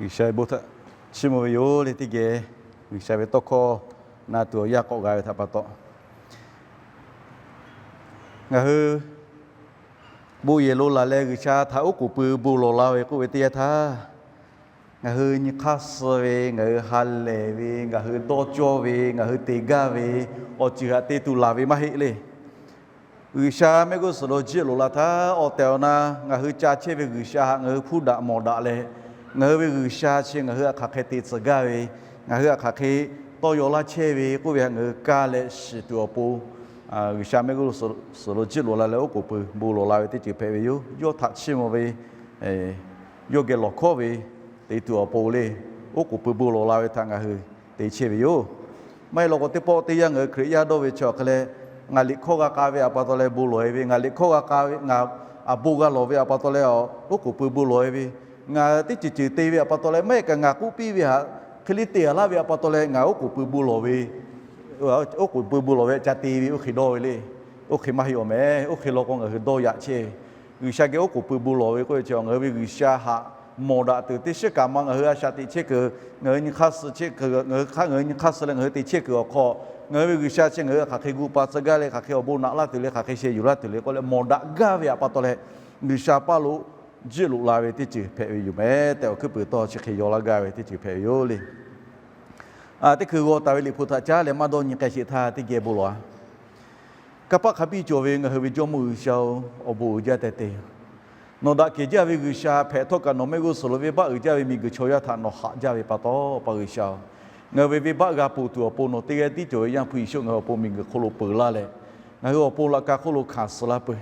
G'uiˬsha ve bon htaꞈ chiˇ mvuh ve yoˬ le. Teˇ geh G'uiˬsha ve tawˇ hkawˇ na tuˬ awˬ yanˇ k'awꞈ g'a ve htaꞈ pa taw, ngaˬ hui bon yehˬ lo laˬ leh G'uiˬsha htaꞈ oˉ k'oˍ pui bon lawˬ la ve k'oˆ ve teˇ yanˇ htaˇ, ngaˬ hui nyi hk'aˇ suh ve, ngaˬ hui ha lehˬ ve, ngaˬ hui dawˇ cawˇ ve, ngaˬ hui te gaˇ ve, awˬ ceuˬ htaꞈ te tuˬ laˬ ve maˇ heˆ le. G'uiˬsha mehˆ g'uˇ suhˍ lo jiˆ loꞈ la htaˇ, awˬ tehˬ awˬ na ngaˬ hui ca chehˇ ve G'uiˬsha htaꞈ ngaˬ hui hpuˇ daꞈ mawˬ daꞈ leh, ngaˬ hui ve G'uiˬsha chi ngaˬ hui htaꞈ hk'aˬ hk'e te tcuh gaˇ ve, ngaˬ hui htaꞈ hk'aˬ hk'e tawˇ yaw laˇ chehˇ ve k'oˆ ve htaꞈ ngaˬ hui kaˇ leh shiˍ tuˬ awˬ pon, G'uiˬsha mehˆ g'uˇ suhˍ lo jiˆ loꞈ la leh oˉ k'oˍ pui bon lawˬ la ve teˇ ceuˬ hpehꞈ ve yoˬ. Yawˇ htaꞈ chiˇ mvuh ve, yawˇ geh lawˬ hkawˉ ve te tuˬ awˬ pon le, oˉ k'oˍ pui bon lawˬ la ve htaꞈ ngaˬ hui te chehˇ ve yoˬ. Maˇ heˆ law k'o, teˇ pawˆ teˇ yanˇ ngaˬ hui Hkriꞈ yaˇ dawˇ ve chi awˬ hk'e leh, ngaˬ liꞈ hkawˇ g'a k'ai ve htaꞈ pa taw leh bon lawˬ e ve, ngaˬ liꞈ hkawˇ g'a k'ai ve, ngaˬ a bon g'a lawˬ ve htaꞈ pa taw leh oˉ k'oˍ pui bon lawˬ e ve, ngaˬ teˇ ceuˬ ceuˬ te ve htaꞈ pa taw leh, maˇ heˆ kaꞈ ngaˬ k'oˆ piˇ ve htaꞈ hk'e le te a laˇ ve htaꞈ pa taw leh ngaˬ oˉ k'oˍ pui bon lawˬ ve, oˉ k'oˍ pui bon lawˬ ve htaꞈ ca te ve oˇ hk'e dawˇ ve le. Oˇ hk'e maˇ heˆ awˬ meh. Oˇ hk'e law k'o, ngaˬ hui dawˇ yaꞈ chehˇ ve, G'uiˬsha geh oˉ k'oˍ pui bon lawˬ ve k'oˆ ve chi, ngaˬ hui ve G'uiˬsha htaꞈ mawˬ daꞈ tuˬ teˇ shiˉ kaꞈ ma ngaˬ hui a shaꞈ teꞈ chehˇ kuiˬ, ngaˬ hui nyi hk'aˇ suh chehˇ kuiˬ, ngaˬ hui hk'aˇ ngaˬ hui nyi hk'aˇ suh leh ngaˬ hui te chehˇ kuiˬ awˬ hk'aw, ngaˬ hui ve G'uiˬsha chi ngaˬ hui hk'aˬ hk'e gu pa tcuh gaˇ leh, hk'aˬ hk'e awˬ bon naꞈ laˇ tuˬ le, hk'aˬ hk'e sheh yuˬ laˇ tuˬ le k'oˆ leh mawˬ daꞈ gaˇ ve htaꞈ pa taw leh, G'uiˬsha paˇ lo jiˆ loꞈ la ve teˇ ceuˬ hpehꞈ ve yoˬ meh tehꞈ, awˬ hkuiˉ puiˍ tawˇ chi hk'e yaw laˇ gaˇ ve teˇ ceuˬ hpehꞈ ve yoˬ le. Teˇ hkui g'aw taˍ ve liꞈ hpu htaꞈ caˉ leh maˇ dawˇ nyi k'ai sheˍ htaˇ, teˇ geh bon lawˬ a. Kanˇ paˆ hk'a biˇ cawˬ ve ngaˬ hui ve Jawˇmawˇ G'uiˬsha-oˬ, awˬ bon uiˍ jaˇ teh teh yoˬ. Nawˬ daꞈ kehˬ jaˇ ve G'uiˬsha hpehꞈ htawˇ kaꞈ, nawˬ mehˆ g'uˇ suhˍ lo venˇbaˆ uiˍ jaˇ ve miˬguiˬ chaw yaˇ htaꞈ nawˬ haꞈ jaˇ ve pa taw, Awˬ pa G'uiˬsha-oˬ, ngaˬ hui ve venˇbaˆ g'a ponˬ tuˬ awˬ pon nawˬ teˇ g'aˇ tiˉ cawˬ ve Yaˇ hpu Yeˍsuˆ ngaˬ hui awˬ pon miˬguiˬ hk'oˆ lo peuˬ laˇ leh, ngaˬ hui awˬ pon laꞈ ka hk'oˆ lo hkanˍ suh laˇ peuˬ.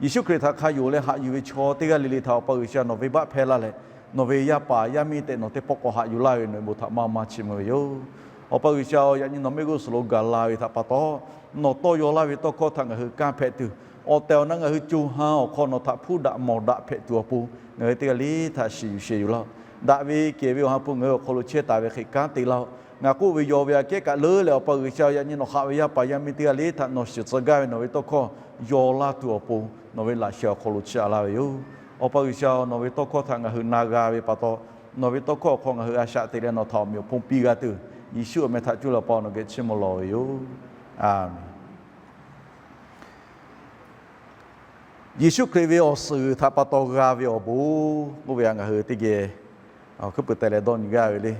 Yeˍsuˆ Hkriꞈ htaꞈ hk'a yonˍ leh haꞈ yuˬ ve chaw teˇ g'aˇ le le htaꞈ Awˬ pa G'uiˬsha nawˬ venˇbaˆ hpehˇ laˇ leh, nawˬ ve yaˇ paˍ yaˇ miˇ tehꞈ nawˬ teˇ pawˆ k'awꞈ haꞈ yuˬ laˇ ve nawˬ bon htaꞈ maˇ maˇ chiˇ mvuh ve yoˬ. Awˬ pa G'uiˬsha-oˬ, yaꞈ nyi nawˬ mehˆ g'uˇ suhˍ lo gaˬ la ve htaꞈ pa taw, nawˬ tawˇ yaw laˇ ve tawˇ hkawˇ htaꞈ ngaˬ hui kanˇ hpehꞈ tuˬ, awˬ tehˬ awˬ na ngaˬ hui co ha awˬ hk'aw nawˬ htaꞈ hpuˇ daꞈ mawˬ daꞈ hpehꞈ tuˬ awˬ pon, ngaˬ hui teˇ g'aˇ le htaꞈ shiˍ yuˬ sheh yuˬ laˇ-oˆ. Daꞈ ve kehˬ ve Awˬ ha hpu ngaˬ hui awˬ hk'aw lo chehˇ taˍ ve hk'e kanˉ te laˇ-oˆ. Ngaˬ k'oˆ ve yaw ve aꞈ kehˉ kaꞈ leuˉ leh, Awˬ pa G'uiˬsha-oˬ, yaꞈ nyi nawˬ haꞈ ve yaˇ paˍ yaˇ miˇ teˇ g'aˇ le htaꞈ nawˬ shiˍ tcuh gaˇ ve nawˬ ve tawˇ hkawˇ yaw laˇ tuˬ awˬ pon, nawˬ ve laꞈ sheh awˬ hk'aw lo chiˇ a laˇ ve yoˬ. Awˬ pa G'uiˬsha-oˬ, nawˬ ve tawˇ hkawˇ htaꞈ ngaˬ hui na g'a ve pa taw, nawˬ ve tawˇ hkawˇ awˬ hk'aw ngaˬ hui a shaꞈ teꞈ leh nawˬ htaꞈ awˬ meꞈ awˬ hponˇ piˇ g'a tuˬ, Yeˍsuˆ awˬ meh htaꞈ cuˇ leh Awˬ pa nawˬ geh chiˇ mvuh lawˬ ve yoˬ. Aˬmenˍ. Yeˍsuˆ Hkriꞈ ve awˬ suhˍ g'uiˬ htaꞈ pa taw g'a ve awˬ bon k'oˆ ve htaꞈ ngaˬ hui teˇ geh awˬ hkuiˉ puiˍ teh leh dawˇ nyi gaˇ ve le.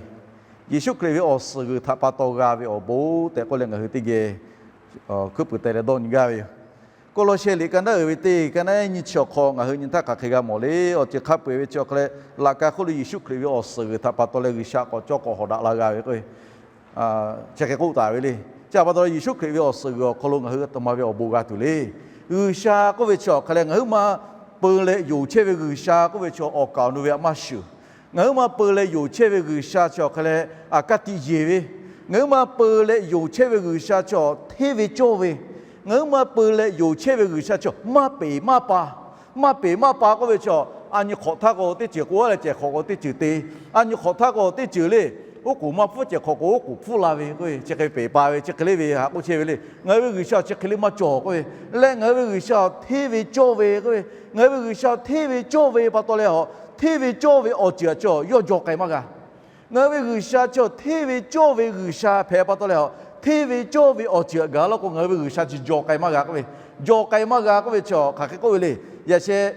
Yeˍsuˆ Hkriꞈ ve awˬ suhˍ g'uiˬ htaꞈ pa taw g'a ve awˬ bon tehꞈ k'oˆ leh ngaˬ hui teˇ geh awˬ hkuiˉ puiˍ teh leh dawˇ nyi gaˇ ve yoˬ. Kawˇlawˇsehˇ liꞈ ka naˉ uiˍ ve teˇ ka naˉ nyiˇ chi awˬ hk'aw ngaˬ hui nyi htaˇ hk'aˬ hk'e g'a mawˬ le. Awˬ ceuˬ hk'a peu-eˬ ve chi awˬ hk'aw leh, laꞈ ka hk'oˆ lo Yeˍsuˆ Hkriꞈ ve awˬ suhˍ g'uiˬ htaꞈ pa taw leh G'uiˬsha k'awꞈ cawˇ k'awꞈ hawꞈ daꞈ la g'a ve k'o, chi hk'e k'oˆ taˍ ve le. Chi htaꞈ pa taw leh Yeˍsuˆ Hkriꞈ ve awˬ suhˍ g'uiˬ awˬ hk'aw lo ngaˬ hui a htoꞈ ma ve awˬ bon g'a tuˬ le. G'uiˬsha k'oˆ ve chi awˬ hk'aw leh ngaˬ hui maˇ peu leh yonˍ chehˇ ve G'uiˬsha k'oˆ ve chi awˬ kaˍ awˬ nu ve htaꞈ maˇ shuˍ. Ngaˬ hui maˇ peu leh yonˍ chehˇ ve G'uiˬsha chi awˬ hk'aw leh, a, ka tiꞈ yeˬ ve. Ngaˬ hui maˇ peu leh yonˍ chehˇ ve G'uiˬsha chi awˬ hteˇ ve cawˇ ve. Ngaˬ hui maˇ peu leh yonˍ chehˇ ve G'uiˬsha chi awˬ maˇ peˍ maˇ pa. Maˇ peˍ maˇ pa k'oˆ ve chi awˬ, a nyi hk'awꞈ htaˇ k'o teˇ ceuˬ k'oˆ leh cehˬ hk'awꞈ k'o teˇ ceuˬ te. A nyi hk'awꞈ htaˇ k'o teˇ ceuˬ le, oˉ k'oˍ maˇ hpfuhˇ cehˬ hk'awꞈ k'o oˉ k'oˍ hpfuhˇ la ve k'oˆ ve, chi hk'e peˍ pa ve, chi hk'e le ve htaꞈ k'oˆ chehˇ ve le. Ngaˬ hui ve G'uiˬsha chi hk'e le maˇ cawˬ k'oˆ ve, leh ngaˬ hui ve G'uiˬsha hteˇ ve cawˇ ve k'oˆ ve, ngaˬ hui ve G'uiˬsha hteˇ ve cawˇ ve pa taw leh a, hteˇ ve cawˇ ve awˬ ceuˬ htaꞈ chi awˬ yawˇ jaw k'ai maˇ g'a. Ngaˬ hui ve G'uiˬsha chi awˬ hteˇ ve cawˇ ve G'uiˬsha hpehꞈ pa taw leh a, hteˇ ve cawˇ ve awˬ ceuˬ htaꞈ gaˬ laˇ k'o, ngaˬ hui ve G'uiˬsha chi jaw k'ai maˇ g'a k'oˆ ve, jaw k'ai maˇ g'a k'oˆ ve chi hk'aˬ hk'e k'oˆ ve le. Yaꞈ sheh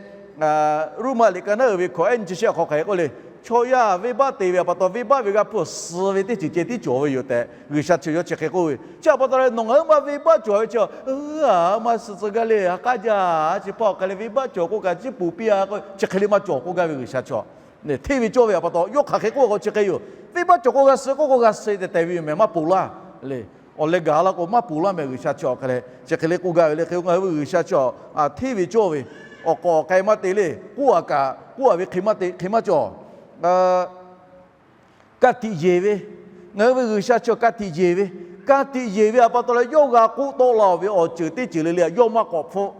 Roˉmaꞈ liꞈ ka naˉ uiˍ ve hkawꞈ ehˉ nyi chi shehˆ awˬ hk'aw hk'aˬ hk'e k'oˆ le. Chaw yaˇ venˇbaˆ te ve htaꞈ pa taw, venˇbaˆ ve g'aˇ hpu awˬ suh ve teˇ ceuˬ ceh tiˉ cawˬ ve yoˬ tehꞈ G'uiˬsha chi yawˇ chi hk'e k'oˆ ve. Chi htaꞈ pa taw leh nawˬ ngaˬ hui maˇ venˇbaˆ cawˬ ve chi, a, maˇ suh tcuh gaˇ le, ha k'aˉ jaˇ, chi hpaˇ awˬ hk'aˬ leh venˇbaˆ cawˬ k'o kaꞈ ciˉ puˍ piˇ a k'o, chi hk'e le maˇ cawˬ k'oˆ gaˇ ve G'uiˬsha chi hteˇ ve cawˇ ve htaꞈ pa taw, yawˇ hk'aˬ hk'e k'oˆ k'o chi hk'e yoˬ. Venˇbaˆ cawˬ k'o g'a suh k'oˆ k'o g'a suh tehꞈ tehꞈ ve yoˬ meh, maˇ ponˬ laˇ le. Awˬ leh gaˬ laˇ k'o maˇ ponˬ laˇ meh, G'uiˬsha chi awˬ hk'aˬ leh chi hk'e le k'oˆ gaˇ ve le. Hk'e ngaˬ hui ve G'uiˬsha chi hteˇ ve cawˇ ve, awˬ k'awꞈ awˬ k'ai maˇ te le, k'oˆ a kaꞈ k'oˆ a ve hk'e maˇ te, hk'e maˇ cawˬ. Ka tiꞈ yeˬ ve, ngaˬ hui ve G'uiˬsha chi ka tiꞈ yeˬ ve, ka tiꞈ yeˬ ve htaꞈ pa taw leh yawˇ g'a k'oˆ tawˆ la-oˬ ve awˬ ceuˬ teˇ ceuˬ le le htaꞈ yawˇ maˇ k'awꞈ hpfuhˆ.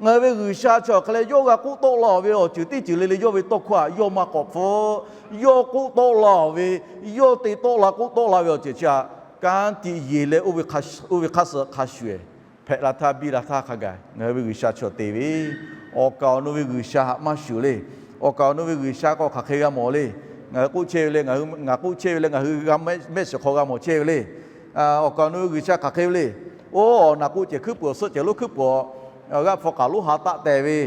Ngaˬ hui ve G'uiˬsha chi awˬ hk'aˬ leh yawˇ g'a k'oˆ tawˆ la-oˬ ve awˬ ceuˬ teˇ ceuˬ le le yawˇ ve tawˇ hkawˇ htaꞈ yawˇ maˇ k'awꞈ hpfuhˆ. Yawˇ k'oˆ tawˆ la-oˬ ve, yawˇ te tawˆ la k'oˆ tawˆ la ve awˬ ceuˬ chi htaꞈ ka tiꞈ yeˬ leh oˇ ve hk'a suh hk'a shuˍ-ehˍ hpehꞈ la htaˇ biˇ la htaˇ hk'a gaˬ ngaˬ hui ve G'uiˬsha chi awˬ te ve, awˬ kaˍ awˬ nu ve G'uiˬsha htaꞈ maˇ shuˍ le. Awˬ kaˍ awˬ nu ve G'uiˬsha k'o hk'aˬ hk'e g'a mawˬ le. Ngaˬ hui k'oˆ chehˇ ve le, ngaˬ hui ngaˬ k'oˆ chehˇ ve le, ngaˬ hui g'a mehˆ shiˍ hk'aw g'a mawˬ chehˇ ve le. Awˬ kaˍ awˬ nu ve G'uiˬsha hk'aˬ hk'e ve le. Oˇ, awˬ naꞈ k'oˆ cehˬ hkuiˉ puiˍ awˬ suhˆ cehˬ lonˉ hkuiˉ puiˍ awˬ, g'aˆ hpu k'aˍ lonˉ ha taˆ tehˬ ve,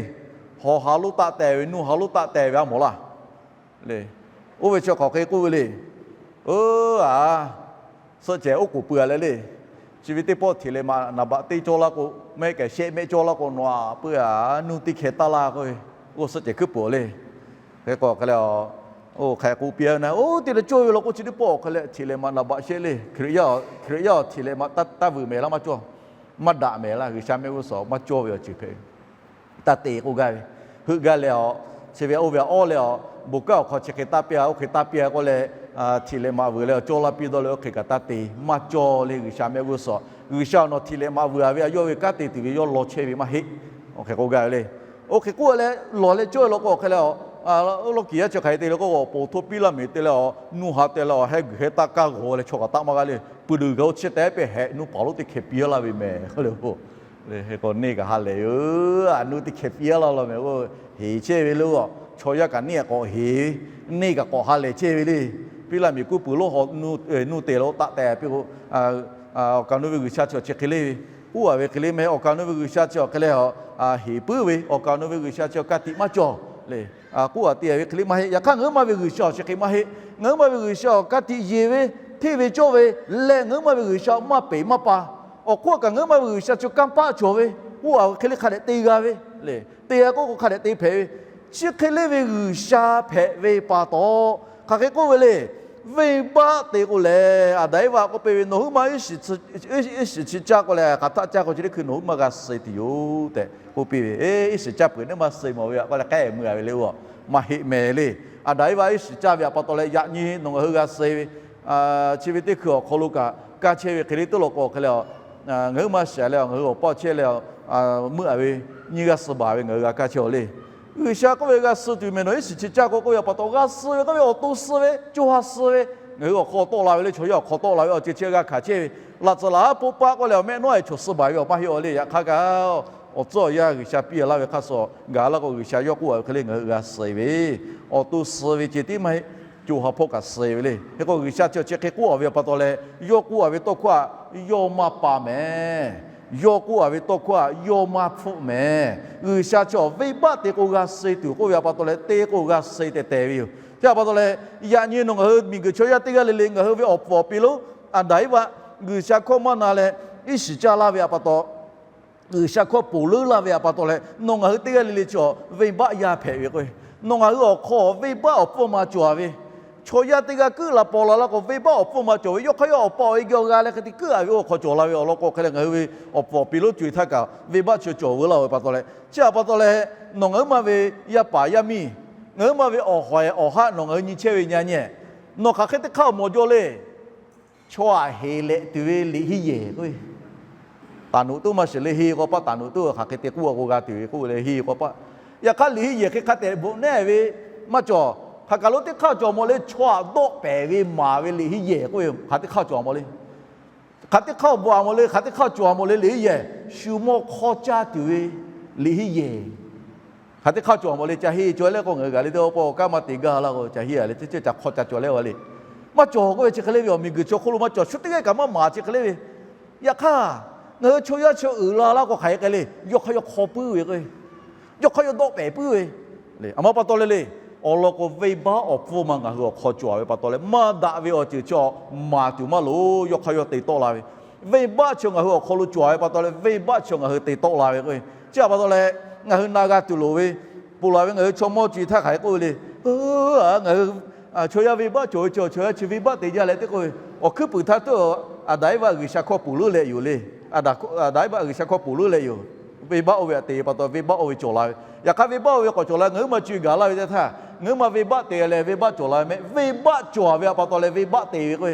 hawˬ ha lonˉ taˆ tehˬ ve, nuˇ ha lonˉ taˆ tehˬ ve a mawˬ laˇ le. Oˇ ve chi hk'aˬ hk'e k'oˆ ve le. Oˇ, a, suhˆ cehˬ oˉ k'oˍ pui a leh le. Chi ve teˇ pawˆ hteꞈ leh maꞈ naˍ baꞈ teˇ cawˇ laˇ k'o, mehˆ kehˬ shehˆ mehˆ cawˇ laˇ k'o, nawˬ aꞈ puiˉ a, nuˇ teˇ hkeh taˇ laˇ k'oˆ ve. Oˇ suhˆ cehˬ hkuiˉ puiˍ le. Hk'e k'o hk'e leh, oˇ hk'e k'oˆ piˇ a na, oˇ te leh cawˇ ve law k'o, chi teˇ pawˆ hk'e leh hteꞈ leh maꞈ naˍ baꞈ shehˆ le. Hkriꞈ yaˇ, Hkriꞈ yaˇ hteꞈ leh maꞈ taˇ vuiˬ mehˍ laˇ maˇ cawˇ. Maˇ daꞈ mehˍ laˇ, G'uiˬsha mehˆ g'uˇ suhˍ maˇ cawˇ ve awˬ ceuˬ hpehꞈ ve. Taˇ te k'oˆ gaˇ ve. Heuˆ gaˇ leh a, chi ve oˇ ve a awˇ leh a, bon kanˉ awˬ hk'aw chi hk'e taˇ piˇ a, oˇ hk'e taˇ piˇ a k'oˆ leh, hteꞈ leh maꞈ vuiˬ leh cawˇ laˇ piˇ dawˇ leh oˇ hk'e kaꞈ taˇ te. Maˇ cawˇ le G'uiˬsha mehˆ g'uˇ suhˍ. G'uiˬsha awˬ nawˬ hteꞈ leh maꞈ vuiˬ a ve a yawˇ ve kanˉ te tuˬ ve yawˇ law chehˇ ve maˇ heˆ. Oˇ hk'e k'oˆ gaˇ ve le. Oˇ hk'e k'oˆ leh lawˬ leh cawˇ ve law k'o hk'e leh a, lawˇ kiˬ yaˇ chi hk'aˬ hk'e te le k'o, awˬ pon hto piˇ laˇ mehˍ te leh a, nuˇ ha te leh a, heh guiˬ heh taˆ kaˇ g'aw leh chaw kaꞈ taˆ maˇ g'a le. Pui duˬ gaˬ oˇ chi tehꞈ pehˇ hehꞈ nuˇ paˍ lonˉ teˇ hkeh piˇ laˇ ve mehˍ k'oˆ le k'o, neˇ kaꞈ ha lehˬ yoˬ. A, nuˇ teˇ hkeh piˇ laˇ law mehˍ k'o, heˍ chehˇ ve le. Chaw yaˇ kaꞈ neˇ kaꞈ k'awꞈ heˍ, neˇ kaꞈ k'awꞈ ha lehˬ chehˇ ve le. Piˇ laˇ miˬ kuˇ puiˍ lonˉ haw nuˇ te leh oˇ taˆ tehˬ piˇ k'o, awˬ kaˍ awˬ nu ve G'uiˬsha chi awˬ chi hk'e le ve, k'oˆ a ve hk'e le mehˍ. Awˬ kaˍ awˬ nu ve G'uiˬsha chi awˬ hk'e leh a, heˍ puiˉ ve, awˬ kaˍ awˬ nu ve G'uiˬsha chi awˬ ka tiꞈ maˇ cawˬ le. K'oˆ a te ve hk'e le maˇ heˆ. Yaꞈ hk'aˇ ngaˬ hui ma ve G'uiˬsha awˬ chi hk'e maˇ heˆ. Ngaˬ hui ma ve G'uiˬsha awˬ ka tiꞈ yeˬ ve, hteˇ ve cawˇ ve lehˬ, ngaˬ hui ma ve G'uiˬsha maˇ peˍ maˇ pa. Awˬ hk'oˆ kaꞈ ngaˬ hui ma ve G'uiˬsha chi kanˇ paˆ cawˬ ve, k'oˆ a ve hk'e le hk'a dehꞈ te g'a ve le. Te g'a k'oˆ k'o hk'a dehꞈ te hpehꞈ ve. Chi hk'e le ve G'uiˬsha hpehꞈ ve pa taw, hk'aˬ hk'e k'oˆ ve le. Venˇbaˆ te k'o lehˬ, Aˍdanˍ Eˇvaꞈ k'oˆ piˇ ve, nawˬ hui ma iˉ shiˍ chi caˇ k'o lehˬ, hk'aˬ htaˆ caˇ k'o chi teˇ hkui nawˬ hui ma g'a suh tuˬ yoˬ tehꞈ k'oˆ piˇ ve. Eˇ, iˉ shiˍ caˇ peuˬ neˇ maˇ suh mawˬ ve a k'oˆ leh k'ai mui a ve le. Oˇ, maˇ heˆ mehˍ le. Aˍdanˍ Eˇvaꞈ iˉ shiˍ caˇ ve a pa taw leh yaꞈ nyi nawˬ ngaˬ hui g'a suh ve, chi ve teˇ hkui awˬ hk'aw lo kaꞈ kaˇ chehˇ ve hk'e le teˇ law k'o hk'e leh a, ngaˬ hui ma shiˍ leh ngaˬ hui awˬ paˇ chehˇ leh a, meuˆ a ve nyiˇ g'aˇ suh baˬ ve ngaˬ hui g'a kaˇ chehˇ a le. G'uiˬsha k'oˆ ve g'a suh tuˬ mehˍ nawˬ iˉ shiˍ chi caˇ k'o k'oˆ ve a pa taw g'a suh ve k'oˆ ve awˬ to suh ve co ha suh ve ngaˬ hui awˬ hk'aw tawˆ la ve le. Chaw yaˇ awˬ hk'aw tawˆ la ve awˬ ceuˬ chi g'a hkanˍ chehˇ ve, laꞈ tcuhˍ laꞈ haˉ poˆ paˆ k'oˆ leh awˬ mehˆ nawˉ e chaw suh baˬ ve awˬ maˇ heˆ a le. Yaꞈ hk'aˇ kaꞈ awˬ tcuhˉ awˬ yanˇ G'uiˬsha piˇ laˇ ve hk'aˇ suh gaˬ laˇ k'o, G'uiˬsha yawˇ k'oˆ a ve hk'e le ngaˬ hui g'a suh ve, awˬ to suh ve ceh tiˉ maˇ heˆ, co ha hpawˇ kaꞈ suh ve le. Hk'e k'o G'uiˬsha chi awˬ chi hk'e k'oˆ a ve a pa taw leh, yawˇ k'oˆ a ve tawˇ hkawˇ htaꞈ yawˇ maˇ pa mehˍ. Yawˇ k'oˆ a ve tawˇ hkawˇ htaꞈ yawˇ maˇ hpfuhˆ mehˍ. G'uiˬsha chi awˬ venˇbaˆ te k'o g'a suh tuˬ k'oˆ ve a pa taw leh, te k'o g'a suh tehꞈ tehˬ ve yoˬ. Chi a pa taw leh, yaꞈ nyi nawˬ ngaˬ hui miˬguiˬ chaw yaˇ teˇ g'aˇ le le ngaˬ hui ve awˬ pfuhˍ awˬ piˍ lo, Aˍdanˍ Eˇvaꞈ G'uiˬsha hkawˇ maˇ na leh iˉ shiˍ caˇ laˇ ve a pa taw, G'uiˬsha hkawˇ ponˬ leuˉ laˇ ve a pa taw leh, nawˬ ngaˬ hui teˇ g'aˇ le le chi venˇbaˆ yaˇ hpehꞈ ve k'o, nawˬ ngaˬ hui awˬ hk'aw venˇbaˆ awˬ pfuhˇ ma cawˬ a ve, chaw yaˇ teˇ g'aˇ keuˆ la paw la laˇ k'o venˇbaˆ awˬ pfuhˇ ma cawˬ ve, yawˇ hk'aˇ yawˇ awˬ pa awˬ e geh awˬ g'a leh hk'e te keuˆ a ve oˇ hk'aw cawˬ la ve awˬ lawn k'o hk'e leh, ngaˬ hui ve awˬ pfuhˍ awˬ piˍ lonˉ co e htaˇ kaꞈ venˇbaˆ chi cawˬ veu laˇ ve pa taw leh, chi a pa taw leh, nawˬ ngaˬ hui ma ve yaˇ paˍ yaˇ miˇ, ngaˬ hui ma ve awˬ hawˍ awˬ haˆ nawˬ ngaˬ hui nyi chehˇ ve nyi a nyi, nawˬ hk'aˬ hk'e teˇ hk'aˇ awˬ mawˬ jaw le. Chaw aꞈ heˍ lehꞈ tuˬ ve liꞈ henˇ yehˬ k'o, taˍ nuꞈ tuˉ maˇ shiˍ le, henˇ k'awꞈ paˆ taˍ nuꞈ tuˉ hk'aˬ hk'e te k'oˆ a k'o g'a tuˬ ve k'oˆ ve le, henˇ k'awꞈ paˆ. Yaꞈ hk'aˇ liꞈ henˇ yehˬ hk'e hk'a tehꞈ bvuhꞈ nehˉ ve maˇ cawˬ. Hk'aˬ kaˬ lo teˇ hk'aˇ cawˬ mawˬ le, chaw aꞈ dawˆ pehˍ ve maˍ ve liꞈ henˇ yehˬ k'oˆ ve hk'aˬ teˇ hk'aˇ cawˬ mawˬ le. Hk'aˬ teˇ hk'aˇ bvuhꞈ a mawˬ le, hk'aˬ teˇ hk'aˇ cawˬ a mawˬ le, liꞈ henˇ yehˬ shu mawˇ hk'awˇ caˇ tuˬ ve liꞈ henˇ yehˬ. Hk'aˬ teˇ hk'aˇ cawˬ a mawˬ le, ca henˇ cawˬ leh k'o ngaˬ hui gaˬ le teˇ pawˆ kanˉ maˇ te gaˇ laˇ k'o, ca henˇ a leh teˇ ceuˬ ca hk'awˇ ca cawˬ leh a le. Maˇ cawˬ k'oˆ ve chi hk'e le ve awˬ miˬguiˬ chaw hk'oˆ lo maˇ cawˬ, shu teˇ g'aˇ kaꞈ maˇ maˍ chi hk'e le ve. Yaꞈ hk'aˇ, ngaˬ hui chaw yaˇ chi uiˍ la laˇ k'o hk'aˬ hk'e le, yawˇ hk'aˇ yawˇ hk'aw puiˉ ve k'o, yawˇ hk'aˇ yawˇ dawˆ pehˍ puiˉ ve. A ma pa taw le le, awˬ lawn k'o venˇbaˆ awˬ pfuhˇ ma ngaˬ hui awˬ hk'aw cawˬ a ve pa taw leh, maˇ daꞈ ve awˬ ceuˬ chi maˍ tuˬ maˇ loˍ, yawˇ hk'aˇ yawˇ te tawˆ la ve. Venˇbaˆ chi ngaˬ hui awˬ hk'aw lo cawˬ a ve pa taw leh, venˇbaˆ chi ngaˬ hui te tawˆ la ve k'o, chi a pa taw leh, ngaˬ hui na g'a tuˬ loˍ ve, ponˬ laˬ ve ngaˬ hui chaw mawˇ co e htaˇ hk'aˬ hk'e k'oˆ ve le. Ngaˬ hui chaw yaˇ venˇbaˆ cawˬ ve chi, chaw yaˇ chi venˇbaˆ te jaˇ leh te k'oˆ ve, awˬ hkuiˉ puiˍ htaˇ tuˉ Aˍdanˍ Eˇvaˆ G'uiˬsha hkawˇ ponˬ leuˉ leh yoˬ le. Aˍdanˍ Eˇvaˆ G'uiˬsha hkawˇ ponˬ leuˉ leh yoˬ. Venˇbaˆ oˇ ve htaꞈ te pa taw venˇbaˆ oˇ ve cawˬ la ve. Yaꞈ hk'aˇ venˇbaˆ oˇ ve k'awꞈ cawˬ la, ngaˬ hui ma co e gaˬ laˇ ve teˇ htaˇ, ngaˬ hui ma venˇbaˆ te leh venˇbaˆ cawˬ la ve mehˆ, venˇbaˆ cawˬ ve a pa taw leh venˇbaˆ te ve k'o,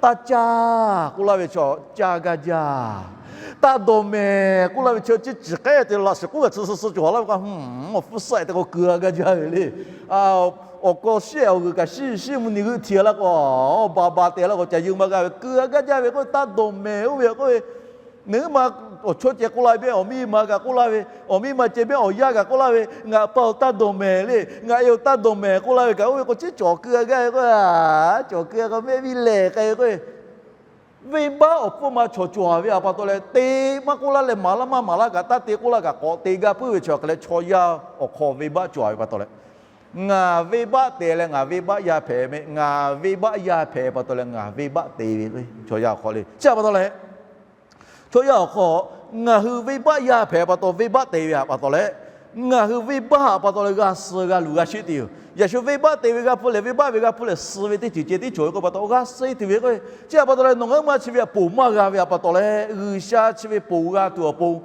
taˇ caˇ k'oˆ laˇ ve chaw caˇ gaˇ jaˇ. Taˇ dawˬ mehˍ k'oˆ laˇ ve chaw ciˇ ciˍ k'ehˉ te laꞈ shiˍ k'oˆ ve tcuh suh suh cawˬ laˇ ve k'o, awˬ hpfuhˇ saˆ te k'o keu a gaˇ jaˇ ve le. Awˬ kaw shiˉ awˬ g'uiˬ kaꞈ shiˉ shiˉ mvuhˇ nyi g'euˆ hti a laˇ k'o, ba ba te laˇ k'o ca yeu maˇ g'aˇ ve keu a gaˇ jaˇ ve k'o, taˇ dawˬ mehˍ oˇ ve k'oˆ ve, ngaˬ hui ma awˬ chawˇ ceh k'oˆ laˇ ve, awˬ miˇ ma kaꞈ k'oˆ laˇ ve, awˬ miˇ ma ceh mehˆ awˬ yaˇ kaꞈ k'oˆ laˇ ve, ngaˬ pa awˬ taˇ dawˬ mehˍ le, ngaˬ e awˬ taˇ dawˬ mehˍ k'oˆ laˇ ve kaꞈ, oˇ ve k'o chi cawˬ keu g'aˇ ve k'o, cawˬ keu k'o mehˆ viˇ lehˬ k'ai ve k'o, venˇbaˆ awˬ pfuhˇ ma chaw cawˬ ve a pa taw leh, te maˇ k'oˆ laˇ leh maˍ laˇ maˇ maˍ laˇ kaꞈ, taˇ te k'oˆ laˇ kaꞈ k'awꞈ te gaˇ puiˉ ve chi awˬ hk'e leh chaw yaˇ awˬ hk'aw venˇbaˆ cawˬ ve pa taw leh, ngaˬ venˇbaˆ te leh ngaˬ venˇbaˆ yaˇ hpehꞈ mehˆ, ngaˬ venˇbaˆ yaˇ hpehꞈ pa taw leh ngaˬ venˇbaˆ te ve chaw yaˇ awˬ hk'aw le. Chi a pa taw leh, chaw yaˇ awˬ hk'aw ngaˬ hui venˇbaˆ yaˇ hpehꞈ pa taw venˇbaˆ te ve a pa taw leh, ngaˬ hui venˇbaˆ a pa taw leh g'a suh g'a luˬ g'a sheˆ te yoˬ. Yaꞈ shu venˇbaˆ te ve g'a hpu lehˬ, venˇbaˆ ve g'a hpu lehˬ suh ve teˇ ceuˬ ceh tiˉ cawˬ ve k'oˆ pa taw, g'a suh tuˬ ve k'o, chi a pa taw leh nawˬ ngaˬ huiˉ ma chi ve a poˬ maˇ g'a ve a pa taw leh, G'uiˬsha chi ve poˬ g'a tuˬ awˬ pon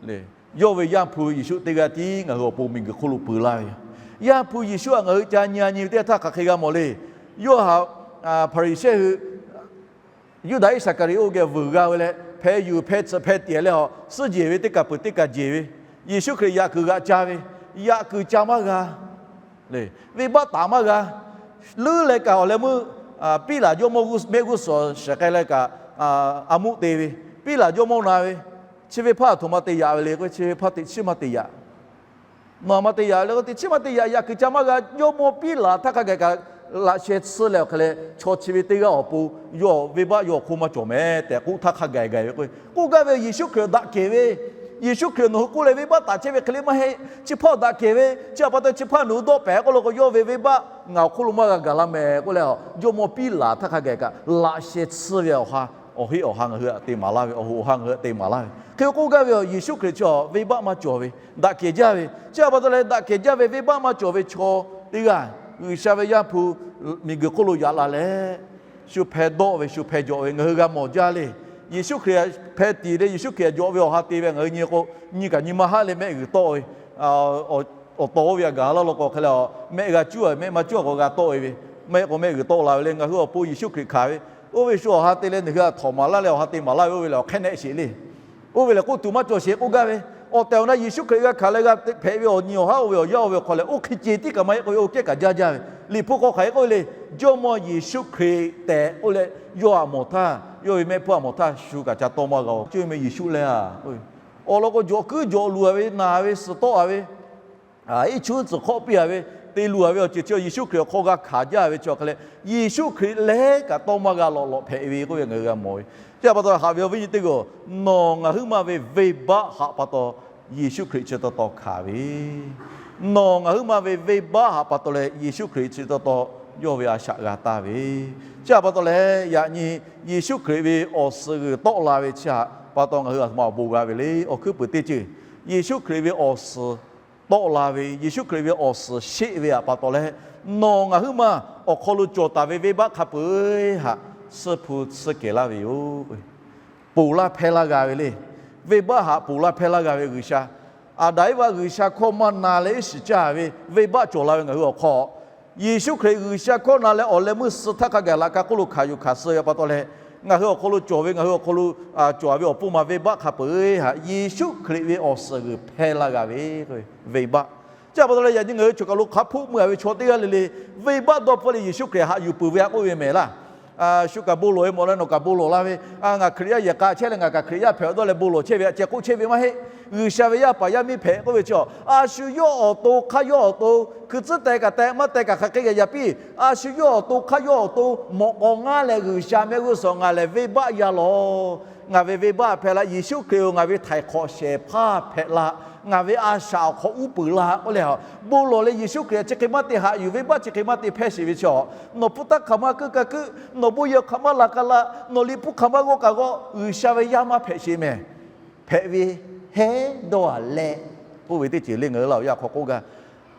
le, yawˇ ve Yaˇ hpu Yeˍsuˆ teˇ g'aˇ tiˉ ngaˬ hui awˬ pon miˬguiˬ hk'oˆ lo peu laˇ ve yoˬ. Yaˇ hpu Yeˍsuˆ htaꞈ ngaˬ hui ca nyi a nyi ve teˇ htaˇ hk'aˬ hk'e g'a mawˬ le. Yawˇ htaꞈ Hpaˍriˍsehˇ hui Yuˇdaꞈ Iˉsaˍkaˍriˍoˆ geh vuiˬ g'a ve leh, hpeh yuˬ hpeh tsuhꞈ hpeh tiꞈ leh, a suhˉ jeˬ ve teˇ kaˬ peuˬ teˇ kaˬ jeˬ ve, Yeˍsuˆ Hkriꞈ yaꞈ kuiˬ g'aꞈ ca ve, yaꞈ kuiˬ ca maˇ g'a le, venˇbaˆ taˍ maˇ g'a. Leuˉ leh kaꞈ awˬ leh meuˇ Piˉlaꞈ jawˇmawˇ mehˆ g'uˇ suhˍ shiˍ k'ai leh kaꞈ, a muˆ te ve, Piˉlaꞈ jawˇmawˇ na ve, chi ve hpaˇ a htoꞈ ma te yaꞈ ve le k'o, chi ve hpaˇ teꞈ chiˉ maˇ te yaꞈ. Nawˬ a ma te yaꞈ ve le k'o, teꞈ chiˉ maˇ te yaꞈ, yaꞈ kuiˬ ca maˇ g'a. Jawˇmawˇ Piˉlaꞈ htaˇ hk'a gaˬ kaꞈ laꞈ sheh tsuhˇ leh awˬ hk'e leh, chaw chi ve teˇ g'aˇ awˬ pon yawˇ venˇbaˆ yawˇ awˬ hk'oˆ maˇ cawˬ mehˍ tehꞈ k'oˆ htaˇ hk'a gaˬ gaˬ ve k'o, k'oˆ gaˇ ve Yeˍsuˆ Hkriꞈ daꞈ kehˬ ve, Yeˍsuˆ Hkriꞈ nawˬ hui k'oˆ leh venˇbaˆ taˍ chehˇ ve hk'e le maˇ heˆ. Chi hpaˇ daꞈ kehˬ ve, chi a pa taw chi hpaˇ nawˬ hui dawˆ pehˍ k'oˆ lo k'o, yawˇ ve venˇbaˆ ngaˬ awˬ hk'oˆ lo maˇ g'a gaˬ la mehˍ k'oˆ leh, Jawˇmawˇ Piˉlaꞈ htaˇ hk'a gaˬ kaꞈ laꞈ sheh tsuhˇ ve awˬ ha, awˬ heˆ awˬ ha ngaˬ hui htaꞈ te maˍ laˇ ve, awˬ hoꞈ awˬ ha ngaˬ hui htaꞈ te maˍ laˇ ve hk'e k'oˆ gaˇ ve yoˬ. Yeˍsuˆ Hkriꞈ chi venˇbaˆ maˇ cawˬ ve, daꞈ kehˬ jaˇ ve, chi a pa taw leh daꞈ kehˬ jaˇ ve venˇbaˆ maˇ cawˬ ve chaw teˇ g'aˇ, G'uiˬsha ve Yaˇ hpu miˬguiˬ hk'oˆ lo yaꞈ la leh, shu hpeh dawˆ ve, shu hpeh jawꞈ ve ngaˬ hui g'a mawˬ jaˇ le. Yeˍsuˆ Hkriꞈ hpeh tiˍ leh Yeˍsuˆ Hkriꞈ jawꞈ ve awˬ ha te ve ngaˬ hui nyi k'o, nyi kaꞈ nyi maˇ haˆ leh mehˆ g'uiˬ tawˆ ve, awˬ taw oˇ ve a gaˬ laˇ lo k'o hk'e leh, mehˆ g'a cuˉ a mehˆ maˇ cuˉ a k'o g'a tawˆ ve, mehˆ k'o mehˆ g'uiˬ tawˆ la ve le. Ngaˬ hui awˬ pon Yeˍsuˆ Hkriꞈ hkanˍ ve, oˇ ve shu awˬ ha te leh nawˬ hui a htawꞈ maˍ laˇ leh awˬ ha te maˍ laˇ ve oˇ ve lehˬ awˬ hk'e nehˆ sheˍ le. Oˇ ve lehˬ k'oˆ tuˬ maˇ cawˬ sheˍ k'oˆ gaˇ ve, awˬ tehˬ awˬ na Yeˍsuˆ Hkriꞈ g'a hkanˍ leh g'a hpehꞈ ve awˬ nyi awˬ haˉ oˇ ve awˬ yanˇ oˇ ve hk'aw lehˬ, oˇ hk'e ceh tiˉ kaꞈ maˇ heˆ k'oˆ ve, oˇ kehˉ kaꞈ jaˇ jaˇ ve. Liꞈ hpu hk'aw hk'aˬ hk'e k'oˆ ve le, Jawˇmawˇ Yeˍsuˆ Hkriꞈ tehꞈ k'oˆ leh, yawˇ htaꞈ mawˬ htaˇ, yawˇ ve mehˆ hpfuhˇ htaꞈ mawˬ htaˇ shu kaꞈ ca tawˇ maˇ g'a-oˬ. Cuˇ yiˍ meh Yeˍsuˆ leh a, awˬ lawn k'o jawꞈ kuiˉ jawꞈ luˬ a ve, naˬ ve, suhˍ tawˆ a ve, iˉ chuˉ tcuhˍ hk'awˆ piˇ a ve, te luˬ a ve awˬ ceuˬ chi Yeˍsuˆ Hkriꞈ awˬ hk'aw g'a hkanˍ jaˇ ve chi awˬ hk'e leh, Yeˍsuˆ Hkriꞈ leh kaꞈ tawˇ maˇ g'a lawꞈ lawꞈ hpehꞈ ve k'oˆ ve ngaˬ hui g'a mawˬ ve. Chi a pa taw haꞈ ve awˬ viˉ nyi teˇ g'aˇ, nawˬ ngaˬ huiˉ ma ve venˇbaˆ haꞈ pa taw Yeˍsuˆ Hkriꞈ chi taw taw hkanˍ ve, nawˬ ngaˬ huiˉ ma ve venˇbaˆ haꞈ pa taw leh Yeˍsuˆ Hkriꞈ chi taw taw yawˇ ve a shaꞈ g'a taˍ ve. Chi a pa taw leh yaꞈ nyi Yeˍsuˆ Hkriꞈ ve awˬ suhˍ g'uiˬ tawˆ la ve chi haꞈ pa taw ngaˬ hui a htoꞈ ma awˬ bon g'a ve le. Awˬ hkuiˉ puiˍ teˇ ceuˬ, Yeˍsuˆ Hkriꞈ ve awˬ suhˍ tawˆ la ve, Yeˍsuˆ Hkriꞈ ve awˬ suhˍ sheˆ ve haꞈ pa taw leh, nawˬ ngaˬ huiˉ ma awˬ hk'aw lo cawˬ taˍ ve venˇbaˆ hk'a peu-eˬ haꞈ tsuhˇ hpu tsuhˇ kehˬ laˇ ve yoˬ. Ponˬ laˇ hpehˇ laˇ g'a ve le. Venˇbaˆ haꞈ ponˬ laˇ hpehˇ laˇ g'a ve G'uiˬsha, Aˍdanˍ Eˇvaˆ G'uiˬsha hkawˇ maˇ na leh iˉ shiˍ caˇ ve venˇbaˆ cawˬ la ve ngaˬ hui awˬ hk'aw, Yeˍsuˆ Hkriꞈ G'uiˬsha hkawˇ na leh awˬ leh meuˇ suh htaˇ hk'a gaˬ laꞈ ka hk'oˆ lo hkanˍ yuˬ hkanˍ suh ve pa taw leh, ngaˬ hui awˬ hk'aw lo cawˬ ve, ngaˬ hui awˬ hk'aw lo cawˬ ve awˬ pon ma venˇbaˆ hk'a peu-eˬ haꞈ Yeˍsuˆ Hkriꞈ ve awˬ suhˍ g'uiˬ hpehˇ laˇ g'a ve, venˇbaˆ. Chi a pa taw leh yaꞈ nyi ngaˬ hui choˬ kaˬ lo hk'a hpoˆ meuˇ a ve chaw teˇ g'aˇ le le, venˇbaˆ dawˇ hpfuhˇ leh Yeˍsuˆ Hkriꞈ haꞈ yuˬ peuˬ ve a k'oˆ ve mehˍ laˇ. Shu kaꞈ bon lawˬ ve mawˬ leh nawˬ kaꞈ bon lawˬ la ve, ngaˬ Hkriꞈ yaˇ yehˬ k'a chehˇ leh ngaˬ kaꞈ Hkriꞈ yaˇ hpehꞈ awˬ dawˇ leh bon lawˬ chehˇ ve a ceh k'oˆ chehˇ ve maˇ heˆ. G'uiˬsha ve yaˇ paˍ yaˇ miˇ hpehꞈ k'oˆ ve chi, a shu yawˇ awˬ to hk'aˇ yawˇ awˬ to, hkui tcuhˉ teh kaꞈ teh maˇ teh kaꞈ hk'aˬ hk'e g'a yaꞈ piˇ. A shu yawˇ awˬ to hk'aˇ yawˇ awˬ to mawꞈ k'aw ngaˇ leh G'uiˬsha mehˆ g'uˇ suhˍ ngaˬ lehˬ venˇbaˆ yaˇ lawˬ. Ngaˬ ve venˇbaˆ hpehˇ laˇ. Yeˍsuˆ Hkriꞈ-oˬ, ngaˬ ve htaiˍ hk'awꞈ shehˍ hpaˇ hpehꞈ laˇ. Ngaˬ ve a shaꞈ awˬ hk'aw uˉ peunˍ laˇ k'oˆ leh, bon lawˬ leh Yeˍsuˆ Hkriꞈ chi hk'e maˇ te haꞈ yuˬ, venˇbaˆ chi hk'e maˇ te hpehˇ sheˍ ve chi, nawˬ hpu taˇ hk'aˬ ma keuˆ kaˇ keuˆ, nawˬ bon yehˬ hk'aˬ ma laˬ kaˇ laˇ, nawˬ liꞈ hpu hk'aˬ ma g'awˇ kaꞈ g'awˇ, G'uiˬsha ve yaˇ maˇ hpehꞈ sheˍ mehˍ. Hpehꞈ ve hehˉ dawˇ a leh, k'oˆ ve teˇ ceuˬ le ngaˬ hui laˇ awˬ yaˇ hk'aw k'oˆ gaˇ.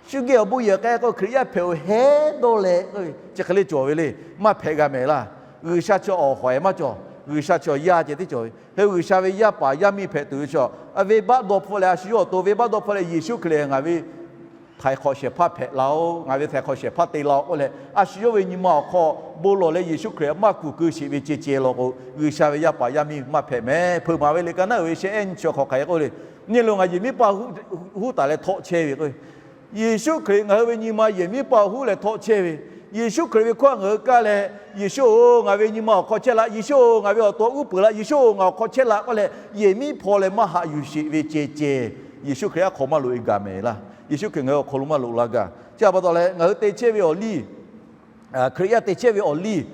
Shu geh awˬ bon yehˬ k'ai k'o Hkriꞈ yaˇ hpehꞈ-oˬ hehˉ dawˇ leh, chi hk'e le cawˬ ve le. Maˇ hpehꞈ g'a mehˍ laˇ. G'uiˬsha chi awˬ hawˍ-ehˍ maˇ cawˬ. G'uiˬsha chi awˬ yaˇ ceh tiˉ cawˬ ve. Hk'e G'uiˬsha ve yaˇ paˍ yaˇ miˇ hpehꞈ tuˬ ve chi, venˇbaˆ dawˇ hpfuhˇ leh a shu yawˇ awˬ to venˇbaˆ dawˇ hpfuhˇ leh Yeˍsuˆ Hkriꞈ ngaˬ ve htaiˍ hk'awꞈ shehˍ hpaˇ hpehꞈ laˇ-oˆ, ngaˬ ve htaiˍ hk'awꞈ shehˍ hpaˇ te laˇ-oˆ k'oˆ leh, a shu yawˇ ve nyi ma awˬ hk'aw bon lawˬ leh Yeˍsuˆ Hkriꞈ maˇ kuˬ keu sheˍ ve ceh ceh law k'o, G'uiˬsha ve yaˇ paˍ yaˇ miˇ maˇ hpehꞈ mehˍ. Hpeuꞈ maˍ ve liꞈ ka naˉ uiˍ ve shehˆ ehˉ nyi chi hk'aw hk'aˬ hk'e k'oˆ le. Nyi loˬ, ngaˬ yehˬ miˉ paˇ huˉ taˍ leh htawˆ chehˇ ve k'o, Yeˍsuˆ Hkriꞈ ngaˬ hui ve nyi ma yehˬ miˉ paˇ huˉ leh htawˆ chehˇ ve, Yeˍsuˆ Hkriꞈ ve hkawˇ ngaˬ hui kaˇ leh, Yeˍsuˆ-oˬ, ngaˬ ve nyi ma awˬ hk'aw chehˇ laˇ, Yeˍsuˆ-oˬ, ngaˬ ve awˬ to uˉ peunˍ laˇ, Yeˍsuˆ-oˬ, ngaˬ awˬ hk'aw chehˇ laˇ k'oˆ leh, yehˬ miˉ hpaw leh maˇ haꞈ yuˬ sheˍ ve ceh ceh, Yeˍsuˆ Hkriꞈ aˉ hk'aw maˇ loꞈ e gaˬ mehˍ laˇ. Yeˍsuˆ Hkriꞈ ngaˬ hui awˬ hk'aw lo maˇ loꞈ la gaˬ. Chi htaꞈ pa taw leh ngaˬ hui te chehˇ ve awˬ liˇ, Hkriꞈ yaˇ te chehˇ ve awˬ liˇ,